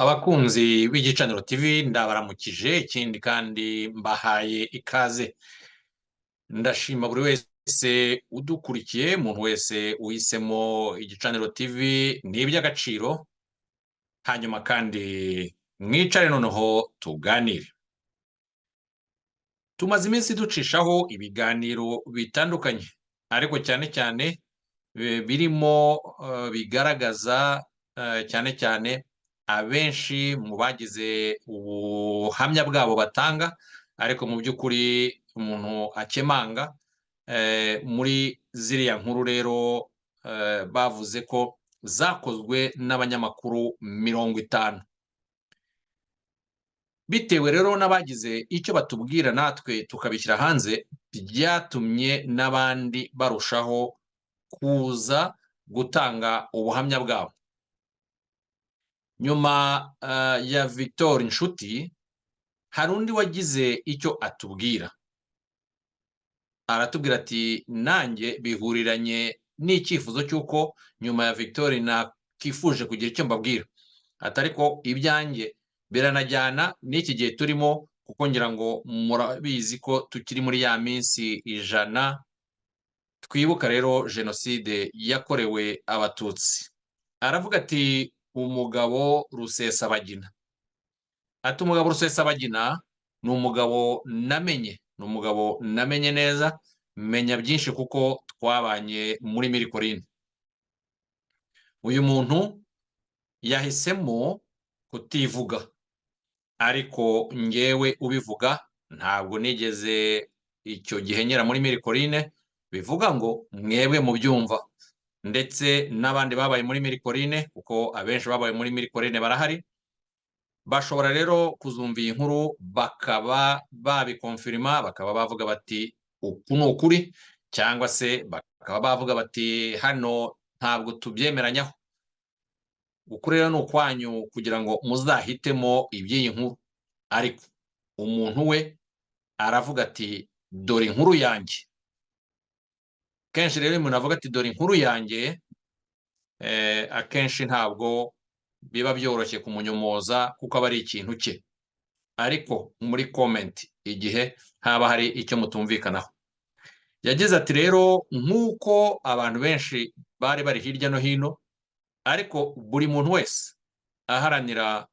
Abakunzi b'Igicaniro TV ndabaramukije, ikindi kandi mbahaye ikaze. Ndashima buri wese udukurikiye, umuntu wese uhisemo Igicaniro TV ni iby'agaciro, hanyuma kandi mwicare noneho tuganire. Tumaze iminsi ducishaho ibiganiro bitandukanye, ariko cyane cyane birimo bigaragaza cyane cyane abenshi mu bagize ubuhamya bwabo batanga, ariko mu by'ukuri umuntu akemanga muri ziriya nkuru rero bavuze ko zakozwe n'abanyamakuru 50. Bitewe rero n'abagize icyo batubwira natwe tukabishyira hanze, byatumye n'abandi barushaho kuza gutanga ubuhamya bwabo. Nyuma ya Victor Nshuti, hari undi wagize icyo atubwira. Aratubwira ati nanjye bihuriranye n'icyifuzo cy'uko nyuma ya Victor nakifuje kugira icyo mbabwira. Ati ariko ibyanjye biranajyana n'iki gihe turimo, kuko ngira ngo murabizi ko tukiri muri ya minsi 100 twibuka rero jenoside yakorewe Abatutsi. Aravuga ati umugabo Rusesabagina. Ati umugabo Rusesabagina ni umugabo namenye, ni umugabo namenye neza, menya byinshi kuko twabanye muri Mille Collines. Uyu muntu yahisemo kutivuga, ariko ngewe ubivuga ntabwo nigeze icyo gihe ngera muri Mille Collines, bivuga ngo mwebwe mubyumva, ndetse n'abandi babaye muri Mille Collines, kuko abenshi babaye muri Mille Collines barahari, bashobora rero kuzumva iyi nkuru bakaba babikonfirima, bakaba bavuga bati uku ni ukuri, cyangwa se bakaba bavuga bati hano ntabwo tubyemeranyaho. Ukuri rero ni ukwanyu kugira ngo muzahitemo iby'iyi nkuru, ariko umuntu we aravuga ati dore inkuru yanjye. Kenshi rero iyo umuntu avuga ati dore inkuru yanjye, akenshi ntabwo biba byoroshye kumunyomoza kuko aba ari ikintu cye, ariko muri comment igihe haba hari icyo mutumvikanaho. Yagize ati rero nk'uko abantu benshi bari bari hirya no hino, ariko buri muntu wese aharanira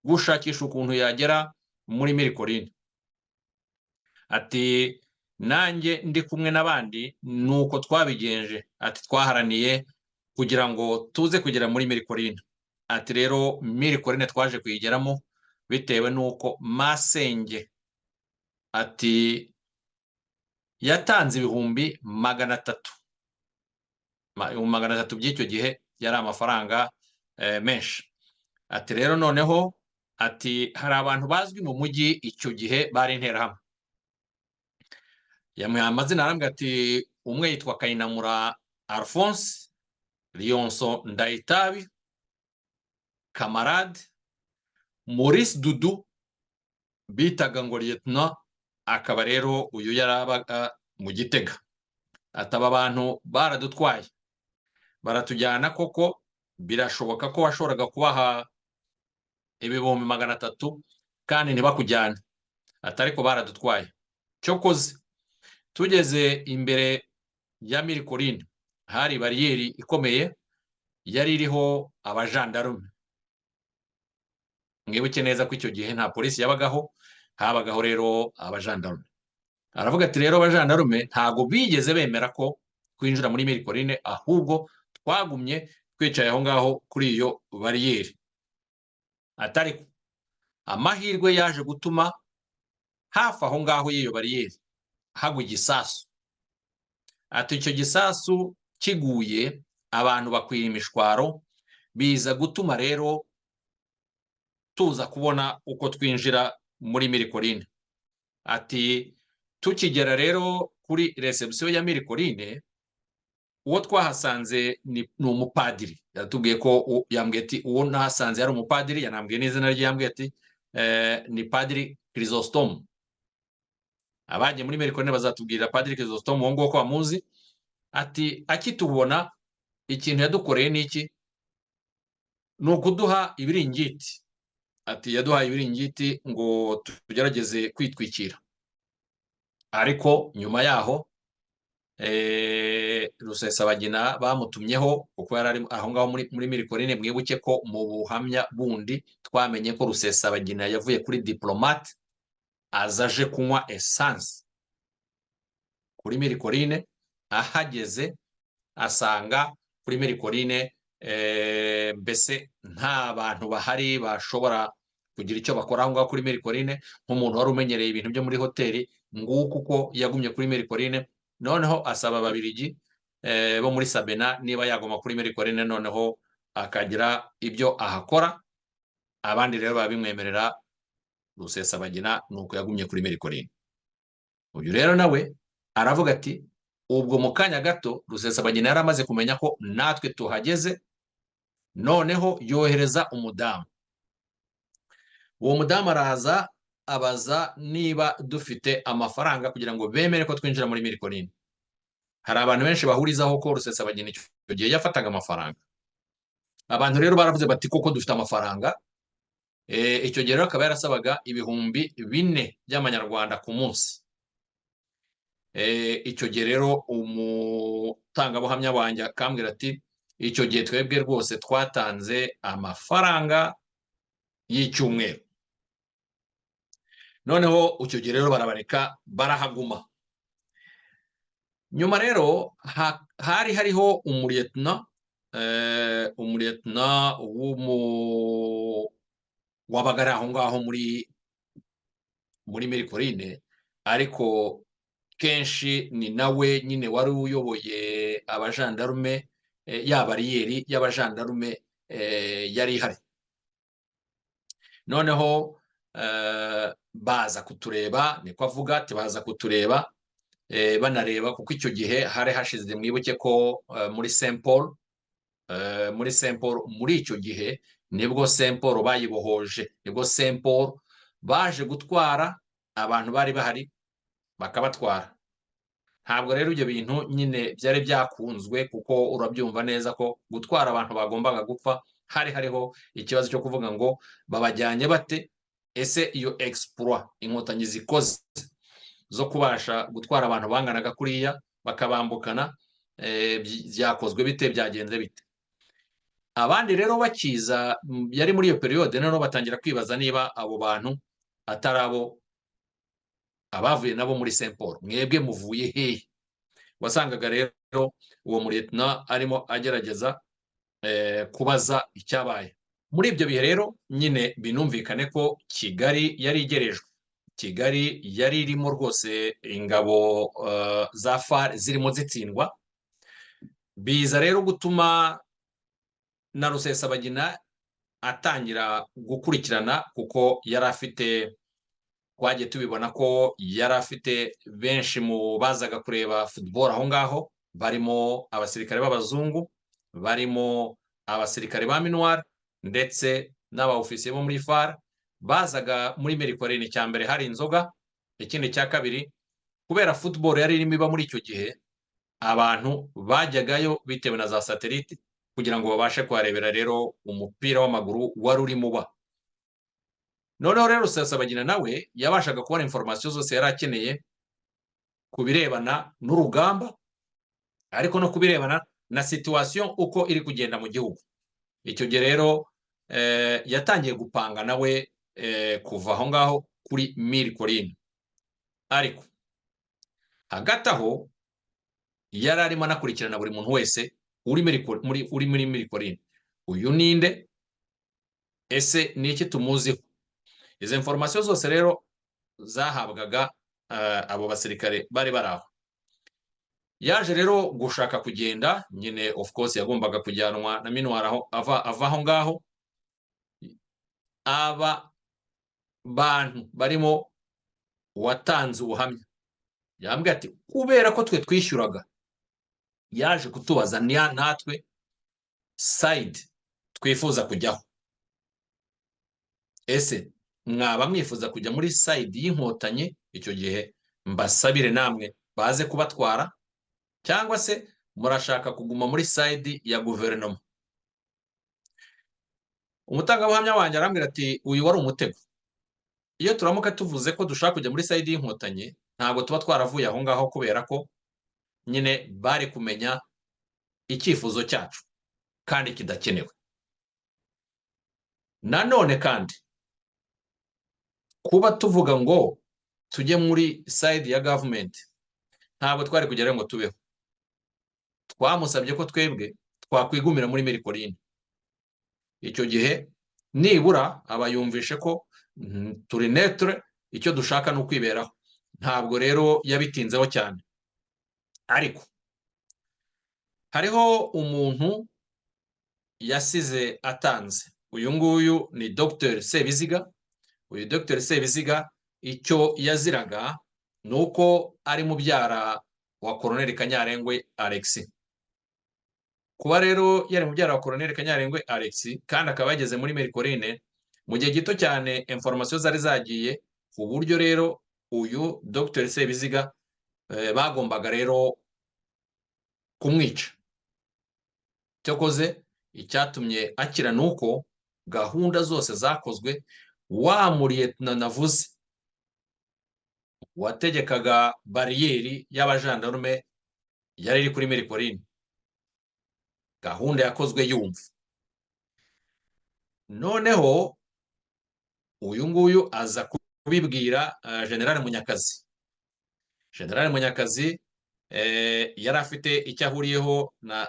gushakisha ukuntu yagera muri Mille Collines. Ati nanjye ndi kumwe n'abandi nuko twabigenje, ati twaharaniye kugira ngo tuze kugera muri Mille Collines. Ati rero Mille Collines twaje kuyigeramo bitewe n'uko masenge ati yatanze 300,000, 300,000 by'icyo gihe yari amafaranga menshi. Ati rero noneho ati hari abantu bazwi mu mujyi icyo gihe bari Interahamwe, yamuhaye amazina arambwira ati umwe yitwa Kayinamura Alphonse, Lionso Ndayitabi, Kamarade, Maurice Dudu bitaga ngo lieutenant, akaba rero uyu yarabaga mu Gitega. Ati aba bantu baradutwaye baratujyana, koko birashoboka ko washoboraga kubaha 300,000 kandi ntibakujyane, ati ariko baradutwaye. Cyokoze tugeze imbere ya Mille Collines hari bariyeri ikomeye yari iriho abajandarume. Mwibuke neza ko icyo gihe nta polisi yabagaho, habagaho rero abajandarume. Aravuga ati rero abajandarume ntabwo bigeze bemera ko twinjira muri Mille Collines, ahubwo twagumye twicaye aho ngaho kuri iyo bariyeri. Atari amahirwe yaje gutuma hafi aho ngaho y'iyo bariyeri hagwa igisasu. Ati icyo gisasu kiguye abantu bakwira imishwaro, biza gutuma rero tuza kubona uko twinjira muri Mille Collines. Ati tukigera rero kuri réception ya Mille Collines, uwo twahasanze ni umupadiri. Yatubwiye ko yambwiye ati uwo nahasanze yari umupadiri, yanambwiye n'izina rye, yambwiye ati ni Padiri Chrysostome. Abagiye muri Mille Collines bazatubwira Padiri Chrysostome uwo nguwo ko bamuzi. Ati akitubona ikintu yadukoreye ni iki? Ni ukuduha ibiringiti. Ati yaduhaye ibiringiti ngo tugerageze kwitwikira. Ariko nyuma yaho Rusesabagina bamutumyeho, kuko yari ari aho ngaho muri Mille Collines. Mwibuke ko mu buhamya bundi twamenye ko Rusesabagina yavuye kuri Diplomate, aza aje kunywa essence kuri Mille Collines. Ahageze asanga kuri Mille Collines mbese nta bantu bahari bashobora kugira icyo bakora aho ngaho kuri Mille Collines. Nk'umuntu wari umenyereye ibintu byo muri hoteli, nguko uko yagumye kuri Mille Collines. Noneho asaba Ababirigi bo muri Sabena niba yaguma kuri Mille Collines, noneho akagira ibyo ahakora. Abandi rero babimwemerera. Rusesabagina nuko yagumye kuri Mille Collines. Uyu rero nawe aravuga ati ubwo mu kanya gato Rusesabagina yari amaze kumenya ko natwe tuhageze. Noneho yohereza umudamu. Uwo mudamu araza, abaza niba dufite amafaranga kugira ngo bemere ko twinjira muri Mille Collines. Hari abantu benshi bahurizaho ko Rusesabagina icyo gihe yafataga amafaranga. Abantu rero baravuze bati koko dufite amafaranga. Icyo gihe rero akaba yarasabaga 4000 by'amanyarwanda ku munsi. Icyo gihe rero umutangabuhamya wanjye akambwira ati icyo gihe twebwe rwose twatanze amafaranga y'icyumweru. Noneho icyo gihe rero barabareka, barahaguma. Nyuma rero hari hariho umuriyetona wabaga ari aho ngaho muri Mille Collines, ariko kenshi ni nawe nyine wari uyoboye abajandarume, ya bariyeri y'abajandarume yari ihari. Noneho baza kutureba, niko avuga ati baza kutureba, banareba kuko icyo gihe hari hashize, mwibuke ko muri Saint Paul, muri Saint Paul muri icyo gihe nibwo Saint Paul bayibohoje, nibwo Saint Paul baje gutwara abantu bari bahari, bakabatwara. Ntabwo rero ibyo bintu nyine byari byakunzwe, kuko urabyumva neza ko gutwara abantu bagombaga gupfa hari hariho ikibazo cyo kuvuga ngo babajyanye bate? Ese iyo exploit Inkotanyi zikoze zo kubasha gutwara abantu banganaga kuriya bakabambukana, byakozwe bite? Byagenze bite? Abandi rero bakiza, yari muri iyo période, noneho batangira kwibaza niba abo bantu atari abo abavuye nabo muri Saint Paul. Mwebwe muvuye hehe? Wasangaga rero uwo muriyetona arimo agerageza kubaza icyabaye muri ibyo bihe. Rero nyine binumvikane ko Kigali yari igerejwe, Kigali yari irimo rwose ingabo za FAR zirimo zitsindwa. Biza rero gutuma na Rusesabagina atangira gukurikirana, kuko yari afite, twagiye tubibona ko yari afite benshi mu bazaga kureba football aho ngaho, barimo abasirikare b'abazungu, barimo abasirikare ba MINUAR, ndetse n'aba ofisiye bo muri FAR bazaga muri Mille Collines. Icya mbere hari inzoga, ikindi cya kabiri kubera football yari irimo iba muri icyo gihe, abantu bajyagayo bitewe na za satellite kugira ngo babashe kuharebera rero umupira w'amaguru wari urimo uba. Noneho rero Rusesabagina nawe yabashaga kubona information zose yari akeneye ku birebana n'urugamba, ariko no ku birebana na situation uko iri kugenda mu gihugu. Icyo gihe rero yatangiye gupanga nawe kuva aho ngaho kuri Mille Collines. Ariko hagati aho yari arimo anakurikirana buri muntu wese uri muri Mille Collines. Uyu ninde? Ese ni iki tumuziho? Izo information zose rero zahabwaga abo basirikare bari bari aho. Yaje rero gushaka kugenda nyine, of course yagombaga kujyanwa na MINUAR aho ava aho ngaho. Aba bantu barimo uwatanze ubuhamya yambwiye ati kubera ko twe twishyuraga, yaje kutubaza natwe side twifuza kujyaho. Ese mwaba mwifuza kujya muri side y'Inkotanyi, icyo gihe mbasabire namwe baze kubatwara, cyangwa se murashaka kuguma muri side ya guverinoma? Umutangabuhamya wanjye arambwira ati uyu wari umutego. Iyo turamuka tuvuze ko dushaka kujya muri side y'Inkotanyi, ntabwo tuba twaravuye aho ngaho, kubera ko nyine bari kumenya icyifuzo cyacu kandi kidakenewe. Nanone kandi kuba tuvuga ngo tujye muri side ya government, ntabwo twari kugerayo ngo tubeho. Twamusabye ko twebwe twakwigumira muri Mille Collines. Icyo gihe nibura aba yumvishe ko turi neutre, icyo dushaka ni ukwiberaho. Ntabwo rero yabitinzeho cyane. Ariko hariho umuntu yasize atanze. Uyu nguyu ni Dr Sebiziga. Uyu Dr Sebiziga, icyo yaziraga ni uko ari mubyara wa Koroneli Kanyarengwe Alexis. Kuba rero yari mubyara wa Koroneli Kanyarengwe Alexis kandi akaba yageze muri Mille Collines mu gihe gito cyane, information zari zagiye ku buryo rero uyu Dr Sebiziga bagombaga rero kumwica. Cyokoze icyatumye akira ni uko gahunda zose zakozwe, wa muliyetona navuze wategekaga bariyeri y'abajandarume yari iri kuri Mille Collines, gahunda yakozwe yumva. Noneho uyu nguyu aza kubibwira General Munyakazi. General Munyakazi yari afite icyo ahuriyeho na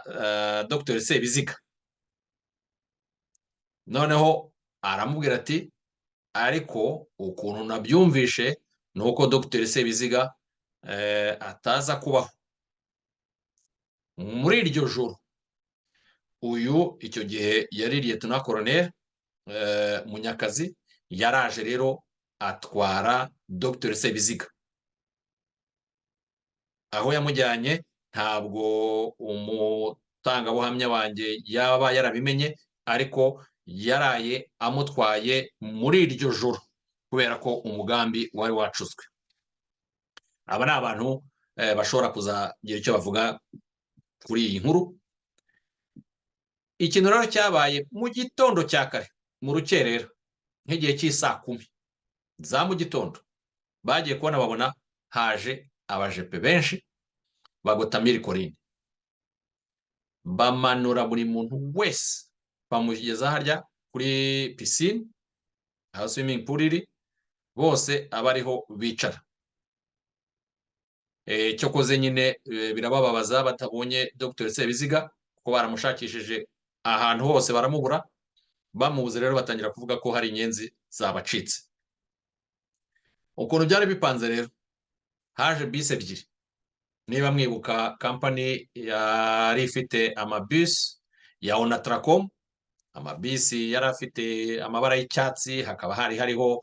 Dr Sebiziga. Noneho aramubwira ati ariko ukuntu nabyumvishe ni uko Dr Sebiziga ataza kubaho. Muri iryo joro, uyu icyo gihe yari Lieutenant Colonel Munyakazi, yaraje rero atwara Dr Sebiziga. Aho yamujyanye ntabwo umutangabuhamya wanjye yaba yarabimenye, ariko yaraye amutwaye muri iryo joro kubera ko umugambi wari wacuzwe. Aba ni abantu bashobora kuzagira icyo bavuga kuri iyi nkuru. Ikintu rero cyabaye mu gitondo cya kare, mu rukerera, nk'igihe cy'isaa 10 za mu gitondo, bagiye kubona babona haje abajepe benshi bagota Mille Collines, bamanura buri muntu wese, bamugeza harya kuri piscine aho swimming pool iri, bose aba ariho bicara. Cyokoze nyine birabababaza batabonye Dr Sebiziga, kuko baramushakishije ahantu hose baramubura. Bamubuze rero batangira kuvuga ko hari inyenzi zabacitse. Ukuntu byari bipanze rero, haje bisi ebyiri. Niba mwibuka, kampani yari ifite amabisi ya Onatracom, amabisi yari afite amabara y'icyatsi, hakaba hari hariho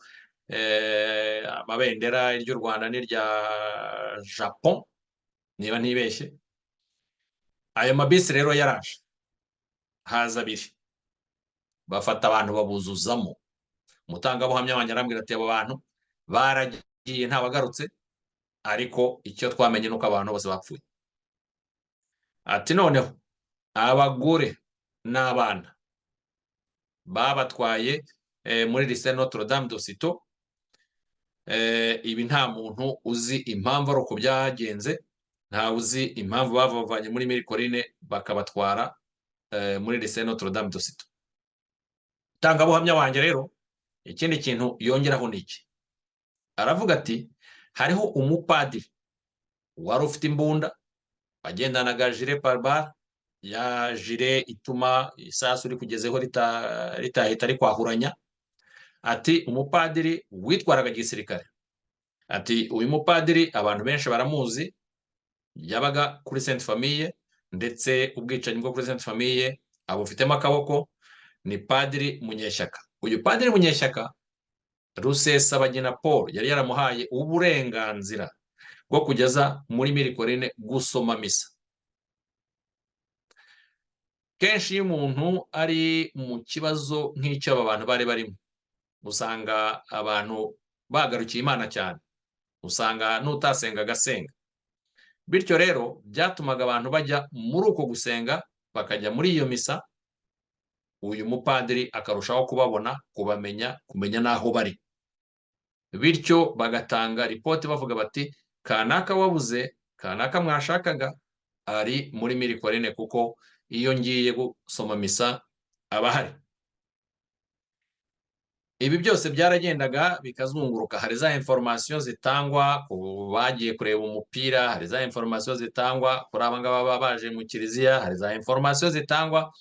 amabendera, iry'u Rwanda n'irya Japon niba ntibeshye. Ayo mabisi rero yaraje, haza abiri, bafata abantu babuzuzamo. Umutangabuhamya wanjye arambwira ati abo bantu baragiye ntabagarutse, ariko icyo twamenye ni uko abantu bose bapfuye. Ati noneho abagore n'abana babatwaye muri Lycée Notre Dame de Citeaux. Ibi nta muntu uzi impamvu ari uko byagenze, ntawe uzi impamvu bavanye muri Mille Collines bakabatwara muri Lycée Notre Dame de Citeaux. Tangabuhamya wanjye rero ikindi kintu yongeraho ni iki: aravuga ati hariho umupadiri wari ufite imbunda, wagendanaga gilet pare-balles, ya gilet ituma isasu rikugezeho ritahita rikwahuranya. Ati umupadiri witwaraga gisirikare. Ati uyu mupadiri abantu benshi baramuzi, yabaga kuri Sainte Famille, ndetse ubwicanyi bwo kuri Sainte Famille abufitemo akaboko, ni Padiri Munyeshyaka. Uyu Padiri Munyeshyaka, Rusesabagina Paul yari yaramuhaye uburenganzira bwo kugeza muri Mille Collines gusoma misa. Kenshi iyo umuntu ari mu kibazo nk'icyo aba bantu bari barimo, usanga abantu bagarukiye Imana cyane, usanga n'utasenga agasenga. Bityo rero byatumaga abantu bajya muri uko gusenga, bakajya muri iyo misa. Uyu mupadiri akarushaho kubabona, kubamenya, kumenya n'aho bari, bityo bagatanga ripoti bavuga bati: "Kanaka wabuze, kanaka mwashakaga ari muri Mille Collines, kuko iyo ngiye gusoma misa aba ahari." Ibi byose byaragendaga bikazunguruka. Hari za informations zitangwa ku bagiye kureba umupira, hari za informations zitangwa kuri aba ngaba baba baje mu kiliziya, hari za informations zitangwa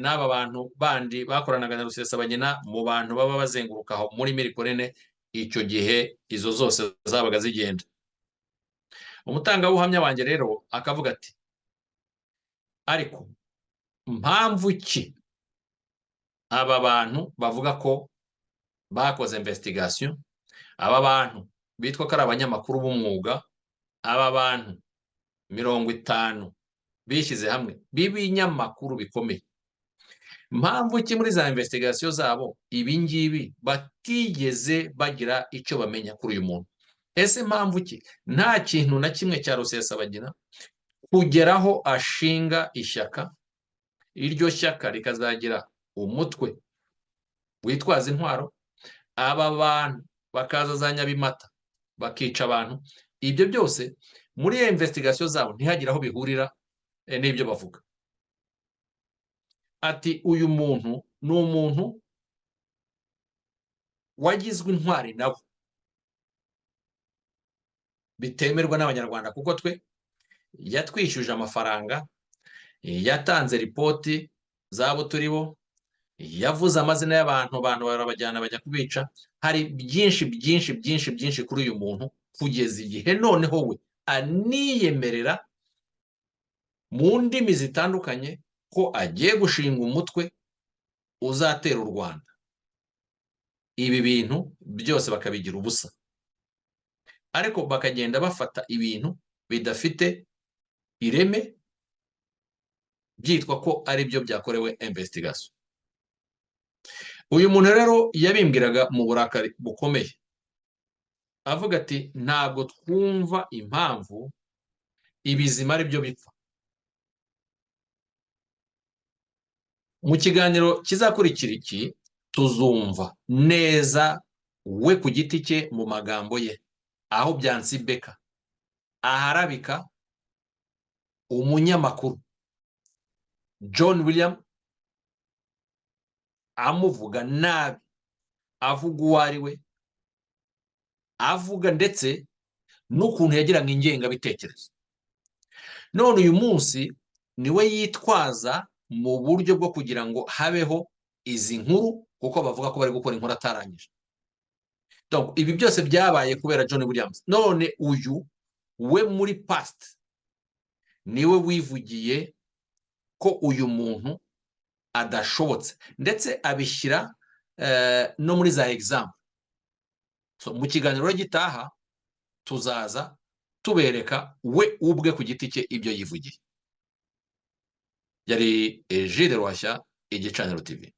n'aba bantu bandi bakoranaga na Rusesabagina, mu bantu baba bazenguruka aho muri Mille Collines. Icyo gihe izo zose zabaga zigenda. Umutangabuhamya wanjye rero akavuga ati: "Ariko mpamvu ki aba bantu bavuga ko bakoze investigation, aba bantu bitwa ko ari abanyamakuru b'umwuga, aba bantu 50 bishyize hamwe b'ibinyamakuru bikomeye, mpamvu ki muri za investigation zabo ibi ngibi batigeze bagira icyo bamenya kuri uyu muntu? Ese mpamvu ki nta kintu na kimwe cya Rusesabagina kugeraho ashinga ishyaka, iryo shyaka rikazagira umutwe witwaza intwaro, aba bantu bakaza za Nyabimata bakica abantu, ibyo byose muri iyo investigation zabo ntihagire aho bihurira n'ibyo bavuga?" Ati: "Uyu muntu ni umuntu wagizwe intwari nabo bitemerwa n'Abanyarwanda, kuko twe yatwishyuje amafaranga, yatanze ripoti z'abo turi bo, yavuze amazina y'abantu, abantu barabajyana bajya kubica. Hari byinshi byinshi byinshi byinshi kuri uyu muntu, kugeza igihe noneho we aniyemerera mu ndimi zitandukanye ko agiye gushinga umutwe uzatera u Rwanda. Ibi bintu byose bakabigira ubusa, ariko bakagenda bafata ibintu bidafite ireme byitwa ko ari byo byakorewe investigation." Uyu muntu rero yabimbwiraga mu burakari bukomeye, avuga ati: "Ntabwo twumva impamvu ibizima ari byo bipfa." Mu kiganiro kizakurikira iki, tuzumva neza we ku giti cye, mu magambo ye, aho Byansi Beka aharabika umunyamakuru John William, amuvuga nabi, avuga uwo ari we, avuga ndetse n'ukuntu yagiraga ingengabitekerezo. None uyu munsi niwe yitwaza mu buryo bwo kugira ngo habeho izi nkuru, kuko bavuga ko bari gukora inkuru atarangije. Donc ibi byose byabaye kubera John Williams. None uyu we muri past niwe wivugiye ko uyu muntu adashobotse, ndetse abishyira no muri za example. So, mu kiganiro gitaha tuzaza tubereka we ubwe ku giti cye ibyo yivugiye. Yari Egide Ruhashya, Igicaniro TV.